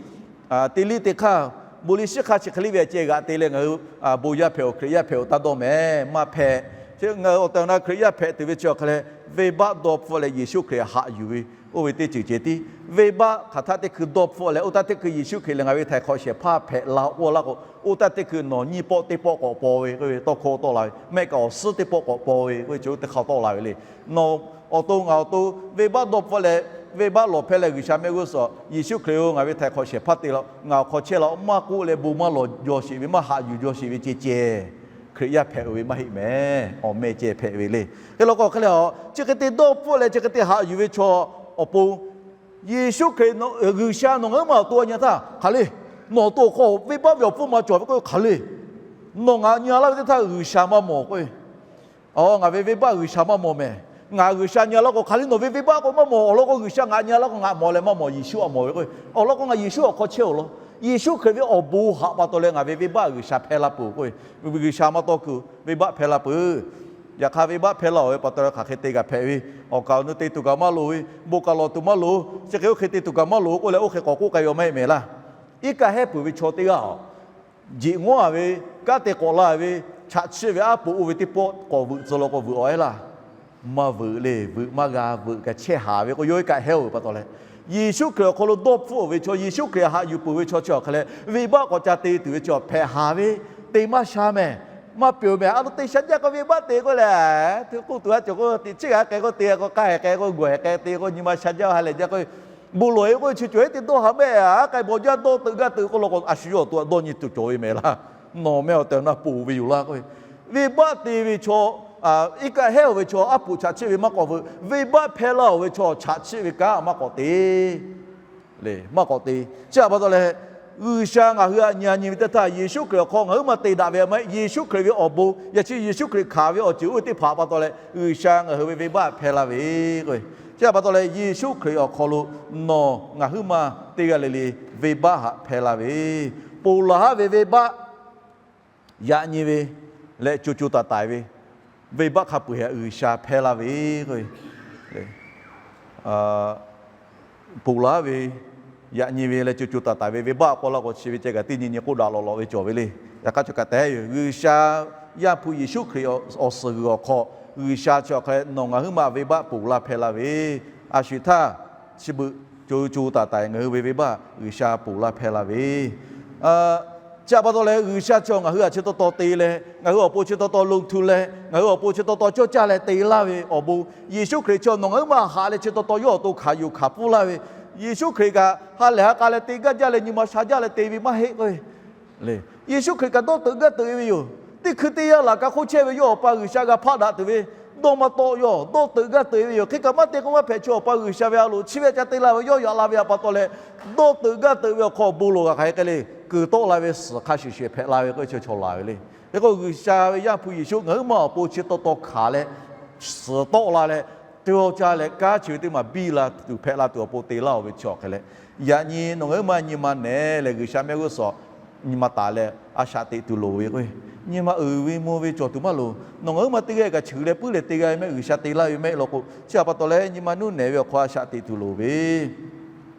te liˇ te hk'aˇ, bon liˇ shiˉ hk'aˇ chi hk'e liˇ ve ceh g'aꞈ te leh ngaˬ hui bon yaˇ hpehꞈ-oˬ, Hkriꞈ yaˇ hpehꞈ-oˬ taˇ dawˇ mehˍ, maˇ hpehꞈ. Ngaˬ hui awˬ tehˬ awˬ na Hkriꞈ yaˇ hpehꞈ tuˬ ve chi awˬ hk'aˬ leh, venˇbaˆ dawˇ hpfuhˆ leh Yeˍsuˆ Hkriꞈ haꞈ yuˬ ve, oˇ ve teˇ ceuˬ ceh tiˉ. Venˇbaˆ hk'aˬ htaˆ teˇ hkui dawˇ hpfuhˆ leh, oˇ taˇ teˇ hkui Yeˍsuˆ Hkriꞈ lehˬ ngaˬ ve htaiˍ hk'awꞈ shehˍ hpaˇ hpehꞈ la k'oˆ laˇ k'o, oˇ taˇ teˇ hkui nawˬ nyiˇ pawˆ teˇ pawˆ k'awꞈ paw ve k'oˆ ve tawˇ hkawˇ tawˆ la ve, mehˆ kaꞈ awˬ suhˉ teˇ pawˆ k'awꞈ paw ve k'oˆ ve chi oˇ teˇ hk'aˇ tawˆ la ve le. Nawˬ awˬ to ngaˬ awˬ to venˇbaˆ dawˇ hpfuhˆ leh, venˇbaˆ lawˬ hpehˇ leh G'uiˬsha mehˆ g'uˇ suhˍ, Yeˍsuˆ Hkriꞈ-oˬ, ngaˬ ve htaiˍ hk'awꞈ shehˍ hpaˇ te laˇ, ngaˬ awˬ hk'aw chehˇ laˇ maˇ k'oˆ leh bon maˇ lawˬ jaw sheˍ ve, maˇ haꞈ yuˬ jaw sheˍ ve ceh ceh, Hkriꞈ yaˇ hpehꞈ-oˬ ve maˇ heˆ mehˍ. Awˬ meh ceh hpehꞈ ve le. Hk'e law k'o hk'e leh, chi hk'e te dawˇ hpfuhˆ leh chi hk'e te haꞈ yuˬ ve chaw awˬ pon, Yeˍsuˆ Hkriꞈ, G'uiˬsha nawˬ ngaˬ huiˉ ma awˬ to nyi htaˇ hk'aˬ le, nawˬ awˬ to awˬ hk'aw venˇbaˆ ve awˬ hpfuhˇ ma cawˬ ve k'oˆ ve hk'aˬ le, nawˬ ngaˬ nyi laˇ ve teˇ htaˇ G'uiˬsha maˇ mawˬ k'oˆ ve, a, ngaˬ ve venˇbaˆ G'uiˬsha maˇ mawˬ mehˍ. Ngaˬ G'uiˬsha nyi laˇ k'o hk'aˬ le, nawˬ ve venˇbaˆ k'o maˇ mawˬ. Awˬ lawn k'o G'uiˬsha ngaˬ nyi laˇ k'o ngaˬ mawˬ leh maˇ mawˬ, Yeˍsuˆ htaꞈ mawˬ ve k'oˆ ve. Awˬ lawn k'o ngaˬ Yeˍsuˆ awˬ hk'aw chehˇ-oˬ law. Yeˍsuˆ Hkriꞈ ve awˬ bon haꞈ pa taw leh ngaˬ ve venˇbaˆ G'uiˬsha hpehˇ laˇ peuˬ k'oˆ ve, G'uiˬsha maˇ tawˇ kuiˬ venˇbaˆ hpehˇ laˇ peuˬ. Yaꞈ hk'aˇ venˇbaˆ hpehˇ laˇ-oˬ ve pa taw leh hk'aˬ hk'e te g'a hpehꞈ ve, awˬ kaˍ awˬ nu te tuˬ kaꞈ maˇ loˍ ve, bon kaꞈ lawˬ tuˬ maˇ loˍ, chi hk'e oˇ hk'e te tuˬ kaꞈ maˇ loˍ k'oˆ leh oˇ hk'e k'awꞈ k'oˆ k'ai ve maˇ heˆ mehˍ laˇ. Iˉ kaˆ hehˉ peuˬ ve chaw teˇ g'aˇ-oˬ, jeꞈ ngawˉ-a ve, kanˉ te k'awꞈ la ve, chaꞈ chiˆ ve aˉ poꞈ oˇ ve teˇ pawˆ k'awꞈ veuꞈ tcuh law k'o veuꞈ-aw ehˉ laˇ. Maˇ veuꞈ le, veuꞈ maˇ g'a, veuꞈ kaꞈ chehˇ haˍ ve k'o yawˇ iˉ kaˆ hehˉ-oˬ ve pa taw leh, Yeˍsuˆ Hkriꞈ awˬ hk'aw lo dawˇ hpfuhˆ-oˬ ve chaw, Yeˍsuˆ Hkriꞈ haꞈ yuˬ peuˬ ve chaw chi awˬ hk'e leh venˇbaˆ k'awꞈ ca te tuˬ ve chi awˬ hpehꞈ haˍ ve, te maˇ sha mehˍ. Maˇ peuˬ mehˍ. A lo te sha jaˇ k'o venˇbaˆ te k'oˆ leh, te k'oˆ tuˬ a cawˬ k'o teꞈ chiˉ g'a k'ai k'o te k'o k'ai k'ai k'o gawˬ hk'e k'ai te k'o nyi ma sha jaˇ ha lehˬ jaˇ k'o, bon lawˬ-e k'oˆ ve chi cawˬ-e te dawˇ haˍ mehˍ. Aˉ k'ai baw jaˇ dawˇ teuꞈ gaˇ teuꞈ k'oˆ law k'o a shu yawˇ awˬ to htaꞈ dawˇ nyi tuˬ cawˬ ve mehˍ laˇ. Nawˬ meh awˬ tehˬ awˬ na ponˬ ve yoˬ laˇ k'oˆ ve, venˇbaˆ te ve chaw, iˉ kaˆ hehˉ-oˬ ve chaw aˉ poꞈ chaꞈ chiˆ ve maˇ k'awꞈ veuꞈ, venˇbaˆ hpehˇ laˇ-oˬ ve chaw chaꞈ chiˆ ve kanˉ maˇ k'awꞈ te le, maˇ k'awꞈ te. Chi htaꞈ pa taw leh, G'uiˬsha ngaˬ hui htaꞈ nyi-a nyi ve teˇ htaˇ Yeˍsuˆ Hkriꞈ awˬ hk'aw ngaˬ huiˉ ma te daꞈ ve a maˇ heˆ. Yeˍsuˆ Hkriꞈ ve awˬ bon yaꞈ chi Yeˍsuˆ Hkriꞈ hkanˍ ve awˬ ceuˬ oˇ ve teˇ hpaˍ pa taw leh G'uiˬsha ngaˬ hui ve venˇbaˆ hpehˇ laˇ ve k'o, chi htaꞈ pa taw leh Yeˍsuˆ Hkriꞈ awˬ hk'aw lo nawˬ ngaˬ huiˉ ma teˇ g'aˇ le le venˇbaˆ haꞈ hpehˇ laˇ ve, ponˬ laˬ haˉ ve venˇbaˆ yaꞈ nyi ve leh co co taiˍ taiˍ ve venˇbaˆ hk'a peu-eˬ htaꞈ G'uiˬsha hpehˇ laˇ ve k'o, ponˬ laˬ ve yaꞈ nyi ve leh co co taiˍ taiˍ ve venˇbaˆ k'oˆ laˇ k'o chi ve ceh kaꞈ teˇ nyi nyi k'oˆ daꞈ lawꞈ lawꞈ ve cawˬ ve le. Yaꞈ hk'aˇ cawˬ kaꞈ tehꞈ yoˬ, G'uiˬsha Yaˇ hpu Yeˍsuˆ Hkriꞈ awˬ suhˍ g'uiˬ awˬ hk'aw G'uiˬsha chi awˬ hk'a leh nawˬ ngaˬ huiˉ ma venˇbaˆ ponˬ laˇ hpehˇ laˇ ve, a shu htaˇ chi beuꞈ co co taiˍ taiˍ ngaˬ hui ve venˇbaˆ G'uiˬsha ponˬ laˇ hpehˇ laˇ ve, chi htaꞈ pa taw leh G'uiˬsha chi ngaˬ hui htaꞈ chi taw taw te leh ngaˬ hui awˬ pon chi taw taw lon htu leh ngaˬ hui awˬ pon chi taw taw cawˇ caˇ leh te laˇ ve awˬ bon, Yeˍsuˆ Hkriꞈ chi nawˬ ngaˬ huiˉ ma haꞈ leh chi taw taw yawˇ awˬ to hkanˍ yuˬ hkanˍ pfuhˇ laˇ ve, Yeˍsuˆ Hkriꞈ kaꞈ ha lehˬ ha k'a leh te gaˇ jaˇ leh nyi ma sha jaˇ leh te ve maˇ heˆ k'o, Yeˍsuˆ Hkriꞈ kaꞈ dawˇ teuꞈ gaˇ teuꞈ e ve yoˬ. Teˇ hkui teˇ yanˇ laꞈ ka hk'oˆ chehˇ ve yawˇ Awˬ pa G'uiˬsha g'a hpaˆ daꞈ tuˬ ve dawˇ maˇ tawˆ, yawˇ dawˇ teuꞈ gaˇ teuꞈ e ve yoˬ. Hk'e kaꞈ maˇ te k'o maˇ hpehꞈ, chaw Awˬ pa G'uiˬsha ve a loˍ chi ve ca te la ve yawˇ yaꞈ la ve htaꞈ pa taw leh, dawˇ teuꞈ gaˇ teuꞈ ve awˬ hk'aw bon lawˬ g'a hk'aˬ hk'e le, kuiˬ tawˆ la ve suhˍ hk'a shuˍ shuˍ hpehꞈ la ve k'oˆ ve chi chaw laˬ ve le. Hk'e k'o G'uiˬsha ve Yaˇ hpu Yeˍsuˆ ngaˬ huiˉ ma awˬ pon chi taw taw hkanˍ leh suhˍ tawˆ la leh, te-aw caˇ leh kanˉ chi ve teˇ maˬ biˇ la tuˬ hpehꞈ la tuˬ awˬ pon te laˇ-oˬ ve chi awˬ hk'e leh, yaꞈ nyi nawˬ ngaˬ huiˉ ma nyi ma nehˬ leh G'uiˬsha mehˆ g'uˇ suhˍ nyi ma taˍ leh a shaꞈ teꞈ tuˬ loˍ ve k'o, nyi ma uiˍ ve mvuh ve cawˬ tuˬ maˇ loˍ. Nawˬ ngaˬ huiˉ ma teˇ g'aˇ kaꞈ cheuˬ leh puiˉ leh te g'a ve mehˆ, G'uiˬsha te laˇ ve mehˆ law k'o, chi htaꞈ pa taw leh nyi ma nuˇ nehˬ ve awˬ hk'aw a shaꞈ teꞈ tuˬ loˍ ve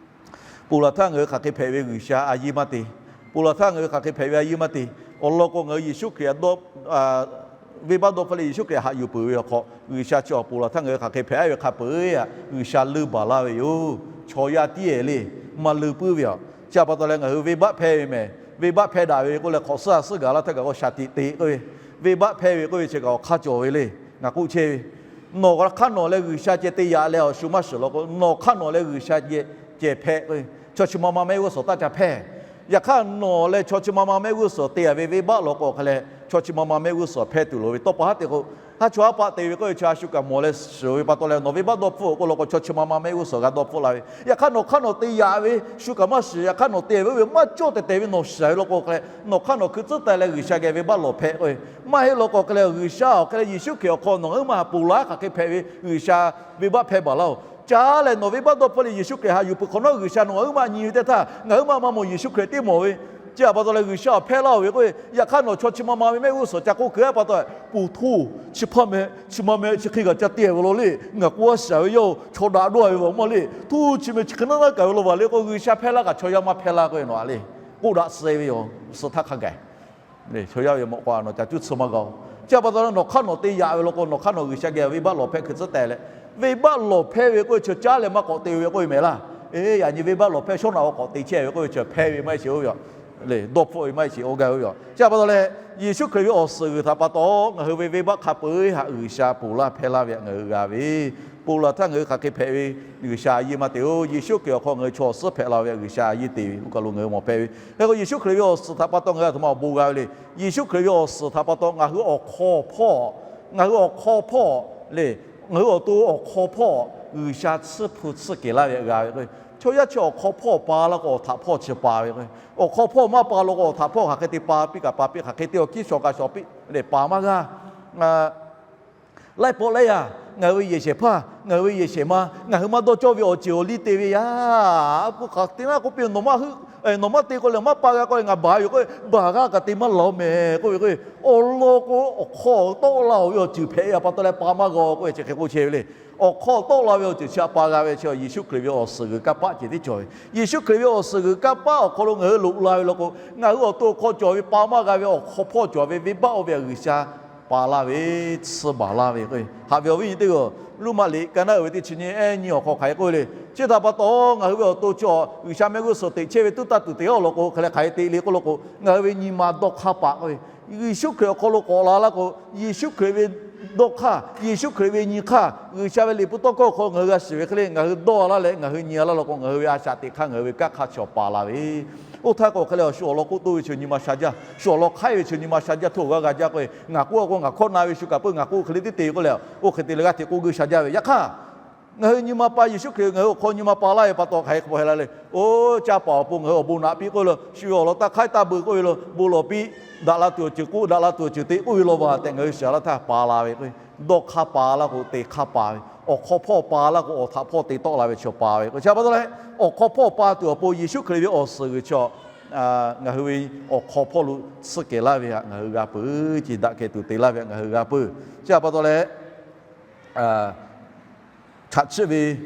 Ponˬ laˬ htaˇ ngaˬ hui hk'aˬ hk'e hpehꞈ ve G'uiˬsha a yiˇ maˇ te. Ponˬ laˬ htaˇ ngaˬ hui hk'aˬ hk'e hpehꞈ ve a yiˇ maˇ te. Awˬ lawn k'o, ngaˬ hui Yeˍsuˆ Hkriꞈ htaꞈ dawˇ, venˇbaˆ dawˇ hpfuhˆ leh Yeˍsuˆ Hkriꞈ haꞈ yuˬ peuˬ ve awˬ hk'aw, G'uiˬsha chi awˬ ponˬ laˬ htaˇ ngaˬ hui hk'aˬ hk'e hpehꞈ ve hk'a peu-eˬ htaꞈ G'uiˬsha leunˇ baˬ laˇ ve yoˬ. Chaw yaˇ tiˉ-ehˍ le, maˇ leunˇ puiˉ ve yoˬ. Chi htaꞈ pa taw leh ngaˬ hui venˇbaˆ hpehˇ ve mehˬ. Venˇbaˆ hpehˇ daꞈ ve k'oˆ leh hk'awꞈ suhˉ a suhˉ gaˬ laˇ htaˇ kaꞈ k'o shaˍ tiꞈ te k'oˆ ve, venˇbaˆ hpehˇ ve k'oˆ ve chi kaꞈ awˬ hk'aˇ cawˬ ve le. Ngaˬ k'oˆ chehˇ ve, nawˬ hk'aˇ nawˬ leh G'uiˬsha ceh te yaꞈ leh awˬ shu maˇ shiˍ law k'o, nawˬ hk'aˇ nawˬ leh G'uiˬsha ceh ceh hpehꞈ k'o, chaw chi ma ma mehˆ g'uˇ suhˍ taˇ ca hpehˇ. Yaꞈ hk'aˇ nawˬ leh chaw chi ma ma mehˆ g'uˇ suhˍ te yaꞈ ve venˇbaˆ law k'o hk'a leh, chaw chi ma ma mehˆ g'uˇ suhˍ hpehˇ tuˬ loˍ ve tawˇ pa haˉ te k'o, haˉ chaw haˉ paˆ te ve k'oˆ ve chi a shu kaꞈ mawˬ leh shiˍ ve pa taw leh nawˬ venˇbaˆ dawˇ hpfuhˆ k'oˆ law k'o, chaw chi ma ma mehˆ g'uˇ suhˍ g'a dawˇ hpfuhˆ la ve. Yaꞈ hk'aˇ nawˬ hk'aˇ nawˬ te yaꞈ ve shu kaꞈ maˇ shiˍ. Yaꞈ hk'aˇ nawˬ te ve oˇ ve maˇ cawˇ tehˬ tehˬ ve nawˬ shiˍ ve law k'o hk'a leh, nawˬ hk'aˇ nawˬ hkui tcuhˉ taˍ leh G'uiˬsha geh venˇbaˆ lawˬ hpehꞈ k'o, maˇ heˆ law k'o hk'a leh G'uiˬsha awˬ hk'e leh Yeˍsuˆ Hkriꞈ awˬ hk'aw nawˬ ngaˬ huiˉ ma ponˬ laˬ htaˇ hk'aˬ hk'e hpehꞈ ve G'uiˬsha venˇbaˆ hpehˇ baˬ laˇ-oˬ. Caˉ leh nawˬ venˇbaˆ dawˇ hpfuhˆ leh Yeˍsuˆ Hkriꞈ haꞈ yuˬ peuˬ hk'awꞈ nawˉ, G'uiˬsha nawˬ ngaˬ huiˉ ma nyi ve teˇ htaˇ, ngaˬ huiˉ ma maˇ mawˬ Yeˍsuˆ Hkriꞈ teˇ mawˬ ve. Chi htaꞈ pa taw leh G'uiˬsha awˬ hpehˇ laˇ-oˬ ve k'oˆ ve, yaꞈ hk'aˇ nawˬ chaw chi ma ma ve mehˆ g'uˇ suhˍ ca k'oˆ keu a pa taw, poˬ htoˇ chi hpaˇ meh chi ma meh chi hk'e g'aꞈ ca te ve law le. Ngaˬ k'oˆ a shaˍ ve yoˬ, chaw daꞈ dawˇ ve vaˬ maˇ le. Htoˇ chi meh chi hk'e naˉ naˉ kaˍ ve law vaˬ le k'o, G'uiˬsha hpehˇ laˇ kaꞈ chaw yaˇ maˇ hpehˇ laˇ k'oˆ ve nawˬ a le. K'oˆ daꞈ suh ve yoˬ, suh htaˇ hk'a gaˬ. Chaw yaˇ ve mawꞈ k'aw nawˬ ca cuˇ tsuhˇ maˇ g'a-oˬ. Chi htaꞈ pa taw leh nawˬ hk'aˇ nawˬ te yaꞈ ve law k'o, nawˬ hk'aˇ nawˬ G'uiˬsha geh venˇbaˆ lawˬ hpehˇ hkui tcuhˉ tehˬ leh, venˇbaˆ lawˬ hpehˇ ve k'oˆ ve chi caˉ leh maˇ k'awꞈ te ve k'oˆ ve mehˍ laˇ. Eˬ, yaꞈ nyi venˇbaˆ lawˬ hpehˇ shawˉ naꞈ k'awꞈ te chehˇ ve k'oˆ ve chi hpehˇ ve maˇ heˆ sheˍ oˇ ve yoˬ. Dawˇ hpfuhˆ ve maˇ heˆ sheˍ, oˇ gaˇ ve yoˬ. Chi htaꞈ pa taw leh, Yeˍsuˆ Hkriꞈ ve awˬ suhˍ g'uiˬ htaꞈ pa taw ngaˬ hui ve venˇbaˆ hk'a peu-eˬ htaꞈ G'uiˬsha ponˬ laˇ hpehˇ laˇ ve htaꞈ ngaˬ hui g'a ve, ponˬ laˬ htaˇ ngaˬ hui hk'aˬ hk'e hpehꞈ ve, G'uiˬsha a yiˇ maˇ te-oˬ. Yeˍsuˆ Hkriꞈ awˬ hk'aw ngaˬ hui chaw awˬ suhˉ hpehꞈ la ve htaꞈ G'uiˬsha a yiˇ te ve, oˇ kaˬ lo ngaˬ hui mawˬ hpehꞈ ve. Hk'e k'o Yeˍsuˆ Hkriꞈ ve awˬ suhˍ htaꞈ pa taw ngaˬ hui a htoꞈ ma awˬ bon g'a ve le. Yeˍsuˆ Hkriꞈ ve awˬ suhˍ htaꞈ pa taw ngaˬ hui awˬ hk'aw hpawˇ, ngaˬ hui awˬ hk'aw hpawˇ le, ngaˬ hui awˬ to awˬ hk'aw hpawˇ G'uiˬsha tsuhˇ hpu tsuhˇ kehˬ laˇ ve htaꞈ g'a ve k'o, chaw yaˇ chi awˬ hk'aw hpawˇ pa laˇ k'o awˬ htaꞈ hpawˇ chi pa ve k'o, awˬ hk'aw hpawˇ maˇ pa law k'o awˬ htaꞈ hpawˇ hk'aˬ hk'e te pa piˇ kaꞈ pa piˇ, hk'aˬ hk'e te awˬ kiˇ shawˍ kaꞈ shawˍ piˇ leh pa maˇ g'a. Laiˉ pawˆ laiˉ yaˇ ngaˬ hui ve yehˬ shehˍ hpaˇ, ngaˬ hui ve yehˬ shehˍ ma, ngaˬ hui maˇ dawˇ cawˇ ve awˬ ceuˬ awˬ liˇ te ve yaˇ, a pu hk'aˬ te naˉ k'oˆ piˇ, nawˬ maˇ te k'o leh maˇ pa g'a k'o leh ngaˬ baˬ yoˬ k'oˆ ve, baˬ g'aˇ kaꞈ te maˇ laˬ-oˬ mehˍ k'oˆ ve k'o, awˬ lawn k'o awˬ hk'aw tawˆ la-oˬ ve awˬ ceuˬ hpehꞈ ve htaꞈ pa taw leh pa maˇ g'a k'oˆ ve chi hk'e k'oˆ chehˇ ve le. Awˬ hk'aw tawˆ la ve awˬ ceuˬ chi htaꞈ pa g'a ve chi Yeˍsuˆ Hkriꞈ ve awˬ suhˍ g'uiˬ kanˇ paˆ ceh tiˉ cawˬ ve. Yeˍsuˆ Hkriꞈ ve awˬ suhˍ g'uiˬ kanˇ paˆ awˬ hk'aw lo ngaˬ hui loꞈ la ve law k'o, ngaˬ hui awˬ to awˬ hk'aw cawˬ ve pa maˇ g'a ve awˬ hk'aw hpawˇ cawˬ ve venˇbaˆ oˇ ve htaꞈ G'uiˬsha pa laˇ ve, tsuhˇ baˬ laˇ ve k'o, haꞈ ve awˬ viˉ nyi teˇ g'aˇ, Roˉmaꞈ liꞈ ka naˉ uiˍ ve teˇ chi nyiˇ ehˉ nyiˇ awˬ hk'aw hk'aˬ hk'e k'oˆ ve le. Chi htaꞈ pa taw ngaˬ hui ve awˬ to chi G'uiˬsha mehˆ g'uˇ suhˍ teꞈ chehˇ ve tuˉ taˇ tuˬ te aˇ law k'o, hk'aˬ leh hk'aˬ hk'e te le k'oˆ law k'o, ngaˬ hui ve nyi ma dawˇ hk'aˇ paˍ k'oˆ ve, Yeˍsuˆ Hkriꞈ awˬ hk'aw lo k'awꞈ la laˇ k'o, Yeˍsuˆ Hkriꞈ ve dawˇ hk'aˇ, Yeˍsuˆ Hkriꞈ ve nyi hk'aˇ, G'uiˬsha ve liꞈ hpu tawˇ hkawˇ awˬ hk'aw lo ngaˬ hui g'a shiˍ ve hk'e le, ngaˬ hui dawˇ laˇ leh ngaˬ hui nyi laˇ law k'o, ngaˬ hui ve a shaꞈ teꞈ hk'aˇ ngaˬ hui ve kanˇ hk'aˇ chi awˬ pa la ve. Oˇ htaˇ k'o hk'e leh awˬ shu awˬ lawn k'oˆ toˇ ve chi nyi ma sha jaˇ, shu awˬ lawn hk'aiˉ ve chi nyi ma sha jaˇ htaˇ awˬ g'aˇ g'a jaˇ k'oˆ ve, ngaˬ k'oˆ k'o ngaˬ hkawˇ na ve shu kaꞈ peuˬ, ngaˬ k'oˆ hk'e le teˇ te ve k'oˆ leh, oˇ hk'e te leh g'aˇ hteꞈ k'oˆ geuˆ sha jaˇ ve. Yaꞈ hk'aˇ, ngaˬ hui nyi ma pa Yeˍsuˆ Hkriꞈ ngaˬ hui awˬ hk'aw nyi ma pa laˇ ve pa taw hk'aˬ hk'e k'awꞈ hpehꞈ la le. Oˇ, caˇ paˍ awˬ pon ngaˬ hui awˬ bon naꞈ piˇ k'oˆ ve law, shu ve awˬ lawn taˇ hk'aiˉ taˇ beu k'oˆ ve law, bon lawˬ piˇ, daꞈ la tuˬ awˬ ceuˬ k'oˆ, daꞈ la tuˬ awˬ ceuˬ te k'oˆ ve law va tehꞈ ngaˬ hui shiˍ laˇ htaˇ pa la ve k'o, dawˇ hk'aˇ pa laˇ k'o te hk'aˇ pa ve, awˬ hk'aw hpawˇ pa laˇ k'o awˬ htaꞈ hpawˇ te tawˆ la ve chi pa ve k'o, chi pa taw leh, awˬ hk'aw hpawˇ pa tuˬ awˬ pon Yeˍsuˆ Hkriꞈ ve awˬ suhˍ g'uiˬ chi ngaˬ hui ve awˬ hk'aw hpawˇ lo tsuhˇ kehˬ laˇ ve htaꞈ ngaˬ hui g'a peuˬ, ce daꞈ kehˬ tuˬ te laˇ ve htaꞈ ngaˬ hui g'a peuˬ. Chi pa taw leh, chaꞈ chiˆ ve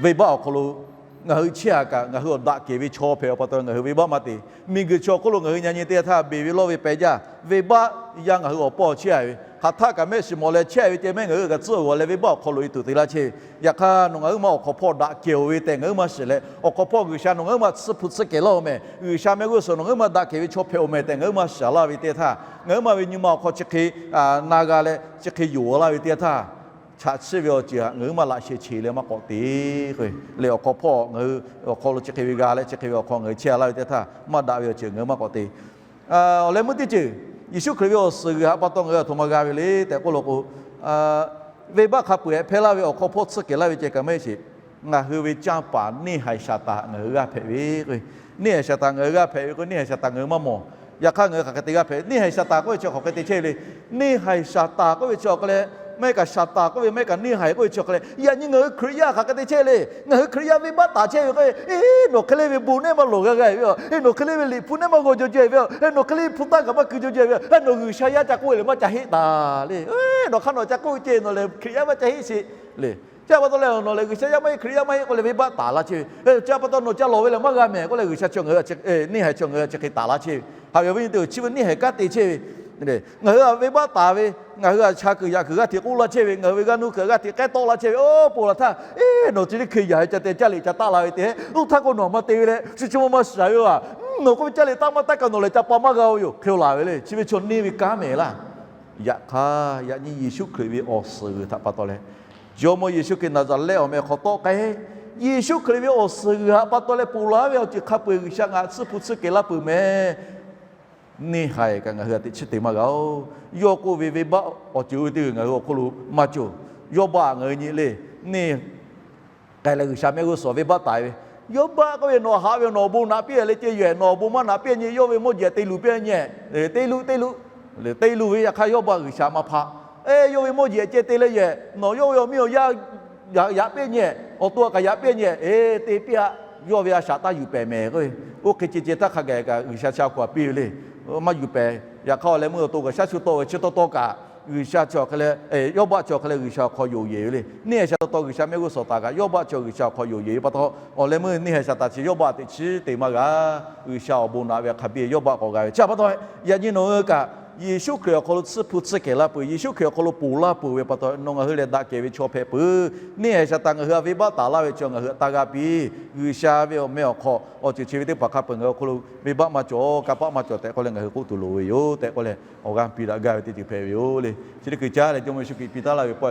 venˇbaˆ awˬ hk'aw lo ngaˬ hui chehˇ a kaꞈ, ngaˬ hui awˬ daꞈ kehˬ ve chaw hpehꞈ awˬ pa taw leh ngaˬ hui venˇbaˆ maˇ te. Miˬguiˬ chi awˬ hk'oˆ lo ngaˬ hui nyi nyi teˇ htaˇ beˬ ve lawˇ ve peh jaˇ, venˇbaˆ yaˇ ngaˬ hui awˬ pawˇ chehˇ a ve hk'aˬ htaˆ kaꞈ mehˆ shiˍ mawˬ leh chehˇ ve ceh mehˆ ngaˬ hui kaꞈ tcuhˉ g'awˬ leh venˇbaˆ awˬ hk'aw lo e tuˬ te laˇ chehˇ ve. Yaꞈ hk'aˇ nawˬ ngaˬ huiˉ ma awˬ hk'aw hpawˇ daꞈ kehˬ-oˬ ve tehꞈ ngaˬ huiˉ ma shiˍ leh, awˬ hk'aw hpawˇ G'uiˬsha nawˬ ngaˬ huiˉ ma tsuhˇ hpu tsuhˇ kehˬ laˇ-oˬ mehˍ, G'uiˬsha mehˆ g'uˇ suhˍ nawˬ ngaˬ huiˉ ma daꞈ kehˬ ve chaw hpehꞈ-oˬ mehˍ tehꞈ ngaˬ huiˉ ma shiˍ laˇ ve teˇ htaˇ, ngaˬ huiˉ ma ve nyi ma awˬ hk'aw chi hk'e na g'a leh chi hk'e yonˍ laˇ ve teˇ htaˇ, chaꞈ chiˆ ve awˬ ceuˬ htaꞈ ngaˬ huiˉ ma laꞈ sheh che leh maˇ k'awꞈ te k'o, leh awˬ hk'aw hpawˇ ngaˬ hui awˬ hk'aw lo chi hk'e ve g'a leh chi hk'e ve awˬ hk'aw ngaˬ hui chehˇ a laˇ ve teˇ htaˇ, maˇ daꞈ ve awˬ ceuˬ ngaˬ hui maˇ k'awꞈ te. Awˬ leh meuˇ teˇ ceuˬ, Yeˍsuˆ Hkriꞈ ve awˬ suhˍ g'uiˬ htaꞈ pa taw ngaˬ hui a htoꞈ ma g'a ve le tehꞈ k'oˆ law k'o, venˇbaˆ hk'a peu-eˬ hpehˇ laˇ ve awˬ hk'aw hpawˇ tsuhˇ kehˬ laˇ ve ceh kaꞈ maˇ heˆ sheˍ. Ngaˬ hui ve canˇ paˍ neˇ haiˬ Saˍtanˍ ngaˬ hui g'aˇ hpehꞈ ve k'o, neˇ haiˬ Saˍtanˍ ngaˬ hui g'aˇ hpehꞈ ve k'o, neˇ haiˬ Saˍtanˍ ngaˬ hui maˇ mawˬ. Yaꞈ hk'aˇ ngaˬ hui hk'aˬ hk'e te g'aˇ hpehꞈ, neˇ haiˬ Saˍtanˍ k'oˆ ve chi hk'aˬ hk'e te chehˇ ve le. Neˇ haiˬ Saˍtanˍ k'oˆ ve chi awˬ hk'e leh, maˇ heˆ kaꞈ Saˍtanˍ k'oˆ ve maˇ heˆ kaꞈ neˇ haiˬ k'oˆ ve chi awˬ hk'e leh, yaꞈ nyi ngaˬ hui Hkriꞈ yaˇ hk'aˬ hk'e te chehˇ le. Ngaˬ hui Hkriꞈ yaˇ venˇbaˆ taˍ chehˇ ve k'o, eˬ, nawˬ hk'e le ve bon neˇ maˇ lawˬ g'a g'a ve yoˬ. Eˬ, nawˬ hk'e le ve liꞈ hpu neˇ maˇ g'aw jaw jaw ve yoˬ. Eˬ, nawˬ hk'e le hpu taˇ kaꞈ maˇ keu jaw jaw ve yoˬ. Eˬ, nawˬ G'uiˬsha yaˇ ca k'oˆ ve lehˬ maˇ ca heˆ taˍ le. Nawˬ hk'aˇ nawˬ ca k'oˆ ve ceh nawˬ lehˬ Hkriꞈ yaˇ maˇ ca heˆ sheˍ le. Chi pa taw leh nawˬ lehˬ G'uiˬsha yaˇ maˇ heˆ, Hkriꞈ yaˇ maˇ heˆ k'oˆ leh venˇbaˆ taˍ laˇ chehˇ ve. Chi pa taw nawˬ ca lawˬ ve lehˬ maˇ g'a mehˍ k'oˆ leh G'uiˬsha chi ngaˬ hui, neˇ haiˬ chi ngaˬ hui chi hk'e taˍ laˇ chehˇ ve. Haꞈ ve awˬ viˉ nyi teˇ-oˬ, chi ve neˇ haiˬ kanˉ te chehˇ ve. Ngaˬ hui venˇbaˆ taˍ ve, ngaˬ hui a cha kuiˬ yaꞈ kuiˬ g'aˇ hteꞈ k'oˆ laˇ chehˇ ve, ngaˬ hui ve g'aˇ nuˇ kuiˬ g'aˇ hteꞈ k'ehˉ tawˆ laˇ chehˇ ve. Oˇ, ponˬ laˬ htaˇ, eˬ, nawˬ chi teˇ hkui yaꞈ ca te caˇ leh ca taˆ la ve te, oˇ htaˇ k'o nawˬ maˇ te ve leh shu chi maˇ maˇ shiˍ ve-a. Nawˬ k'oˆ ve caˇ leh taˆ maˇ taˆ kaꞈ nawˬ lehˬ ca pa maˇ g'a-o yoˬ hk'e laˬ ve le. Chi ve chaw neˇ ve kanˉ mehˍ laˇ. Yaꞈ hk'aˇ, yaꞈ nyi Yeˍsuˆ Hkriꞈ ve awˬ suhˍ g'uiˬ htaꞈ pa taw leh, Jawˇmawˇ Yeˍsuˆ Hkriꞈ Naˍzaˍrehˆ awˬ meh hk'aw tawˆ k'ai, Yeˍsuˆ Hkriꞈ ve awˬ suhˍ g'uiˬ htaꞈ pa taw leh ponˬ laˬ ve awˬ ceuˬ hk'a peu-eˬ G'uiˬsha ngaˬ tsuhˇ hpu tsuhˇ kehˬ laˇ peuˬ mehˍ. Neˇ haiˬ kaꞈ ngaˬ hui htaꞈ teꞈ chiˉ te maˇ g'a-oˬ. Yawˇ k'oˆ ve venˇbaˆ awˬ ceuˬ oˇ ve teˇ g'uiˬ ngaˬ hui awˬ hk'oˆ lo maˇ cawˬ. Yawˇbaˆ ngaˬ hui nyi le, neˇ k'ai leh G'uiˬsha mehˆ g'uˇ suhˍ venˇbaˆ taˍ ve, Yawˇbaˆ k'oˆ ve, nawˬ haꞈ ve nawˬ awˬ bon naꞈ piˇ leh ceh yoˬ-ehˍ. Nawˬ awˬ bon maˇ naꞈ piˇ nyi, yawˇ ve mawˇ jeˬ te luˬ piˇ nyi, te luˬ te luˬ, te luˬ ve. Yaꞈ hk'aˇ Yawˇbaˆ G'uiˬsha maˇ hpaˆ. Eˬ, yawˇ ve mawˇ jeˬ ceh te leh yoˬ-ehˍ. Nawˬ yawˇ ve awˬ miˇ awˬ yaˇ Yaꞈ, yaꞈ piˇ nyi, awˬ to kaꞈ yaꞈ piˇ nyi, eˬ, te piˇ-aˆ, yawˇ ve a shaꞈ taˇ yuˬ pehˍ mehˍ k'o, oˇ hk'e ceh ceh htaˇ hk'a gaˬ kaꞈ G'uiˬsha chi a hkaw-anˬ piˇ ve le. Maˇ yuˬ pehˍ. Yaꞈ hk'aˇ awˬ leh meuˇ awˬ to kaꞈ shaˉ shuˍ tawˆ ve chi taw taw kaꞈ, G'uiˬsha chi awˬ hk'e leh, Yawˇbaˆ chi awˬ hk'e leh G'uiˬsha awˬ hk'aw yonˍ yeˬ ve le. Neˇ haiˬ sha taw taw G'uiˬsha mehˆ g'uˇ suhˍ taˍ kaꞈ, Yawˇbaˆ chi G'uiˬsha awˬ hk'aw yonˍ yeˬ ve pa taw, awˬ leh meuˇ neˇ haiˬ Saˍtanˍ chi Yawˇbaˆ teꞈ chiˉ te maˇ g'a. G'uiˬsha awˬ bon naꞈ ve hk'a biˇ Yawˇbaˆ k'awꞈ g'a ve. Chi pa taw, yaꞈ nyi nawˬ hui kaꞈ Yeˍsuˆ Hkriꞈ awˬ hk'aw lo tsuhˇ hpu tsuhˇ kehˬ laˇ peuˬ, Yeˍsuˆ Hkriꞈ awˬ hk'aw lo ponˬ laˇ peuˬ ve pa taw, nawˬ ngaˬ hui lehˬ daꞈ kehˬ ve chaw hpehꞈ peuˬ. Neˇ haiˬ Saˍtanˍ ngaˬ hui htaꞈ venˇbaˆ taˍ laˇ ve chi ngaˬ hui htaꞈ taˇ g'a piˇ. G'uiˬsha ve awˬ meh awˬ hk'aw awˬ ceuˬ chi ve teˇ hpaˍ hk'a peuˬ ngaˬ hui awˬ hk'aw lo venˇbaˆ maˇ cawˬ, kanˇ paˆ maˇ cawˬ tehꞈ k'oˆ leh ngaˬ hui k'oˆ tuˬ loˍ ve yoˬ tehꞈ k'oˆ leh, awˬ g'aˇ piˇ daꞈ gaˇ ve teˇ ceuˬ hpehꞈ ve yoˬ le. Chi teˇ hkui caˉ leh Jawˇmawˇ Yeˍsuˆ Hkriꞈ piˇ taˉ laˇ ve pa